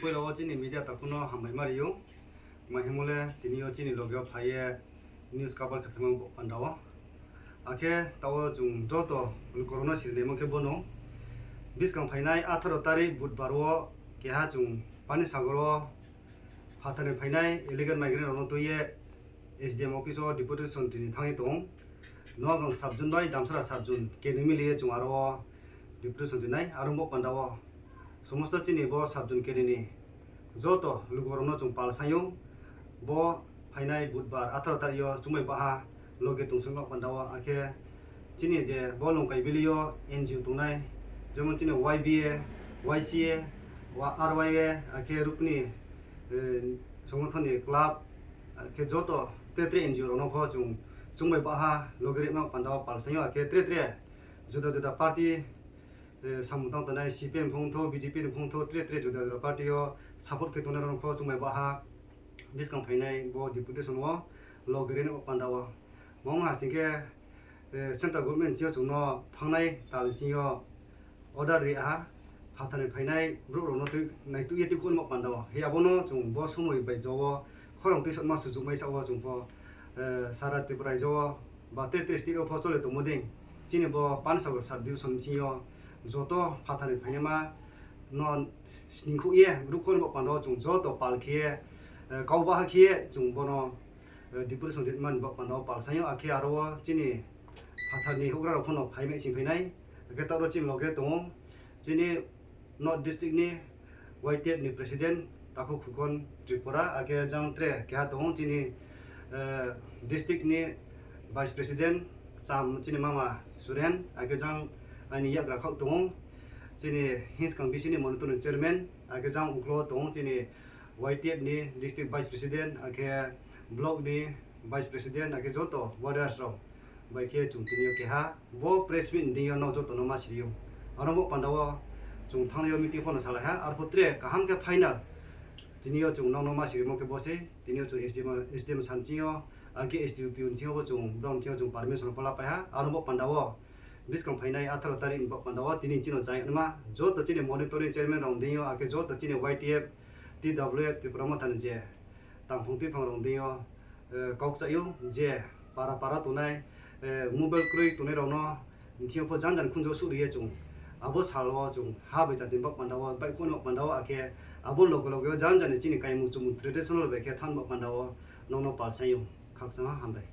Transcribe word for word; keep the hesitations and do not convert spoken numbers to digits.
Poila wo chini media takhu no hambai ma ri ou. Tma hingmo le tini yo chini loge wo phai ye news cover khe phaimo bo panda wo. Akhe taoh wo chung joto lukurok no siri naimo khe bono, buskang phainai atharo tarik Budbar wo keha chung Panisagar wo phathar ni phainai illegal migrant rao no tui ye S D M office wo deputation ri ni thanng ye tong ou. Noagang sub zone bai Damsara sub zone keni mili ye chung aro wo deputation ri nai. Aro bo panda wo somosto chini bo sub zone keni ni joto lukurok no chung pal saing ou. Bo phainai Budbar atharo tarik yo chung bai baha loge tong songma panda wo, akhe chini je bo Longkai Valley yo N G O tongnai, jemon chini Y B A, Y C A, wa-, R Y A, akhe Rukni, eh, songothon ni club, akhe joto tre tre N G O rao no pho chung, chung bai baha loge rima panda wo pal saing ou, akhe tre tre juda juda party, eh, samung tang tongnai C P M ni phung thou, B J P ni phung thou, tre tre juda juda party yo support khe tongnai rao no pho chung bai baha buskang phainai bo deputation wo loge rima panda wo. Mungha sing khe, eh, central government ching yo chung no thanngnai tal ching yo order ri ha, phathar ni phainai brouh rao no tui, naituh ye tuikhouh nima panda wo. Hi abo no chung bo somoi bai jo wo khorang tuisatma sujuk mai sa wo chung pho, eh, sara Tripura raijo wo ba tre tre state wo pho chole tongmo dei. Chini bo Panisagar sub division ching yo joto phathar ni phainaima no sningkhouh ye ruhkhouh nima panda wo chung joto pal khe ye, eh, kau baha khe ye chung bono, eh, deputation ri mani bo panda wo pal saing ou, akhe aro wo chini phathar ni houhgra rao pho no phai mai sing phai nai. Akhe taoh ro chini loge tong ou chini North district ni Y T F ni president takhu Khukon Tripura, akhe jang tre keha tong ou chini, eh, district ni vice president Cham chini mama Suren, akhe jang aini yakgra khaoh tong ou chini Hinskang B C ni monitor ni chairman, akhe jang uklo tong ou chini Y T F ni district vice president, akhe block ni vice president, akhe joto warriors rao bai khe chung tini yo keha bo press meet ni deing yo nrao joto no ma siri ou. Aro bo panda wo chung thanngnai yo meeting pho no salai ha, arphuh tre kaham khe final. Tini yo chung nrao no ma sirimo khe bo sei, tini yo chung S D M, S D M san ching yo, akhe S D O P ni ching yo bo chung, brao ni ching yo chung permission pho lapai ha, aro bo panda wo buskang phainai atharo tarik ni bo panda wo tini chini no chai naima, joto chini monitoring chairman rao ni deing yo, akhe joto chini Y T F, T W F, Tipra Motha ni je tangphung tuiphang rao ni deing yo, eh, kau kchai ou je para para tongnai, eh, mobile kroi tongnai rao no thing yo pho janja ni khunju suh ri ye chung abo sal wo chung ha bai jati ni bo panda wo, baihkhouh ni bo panda wo, akhe abo loge loge yo janja ni chini kaimung chumung traditional bai khe thanng ni bo panda wo nrao no pal saing ou. Khakchangha hambai.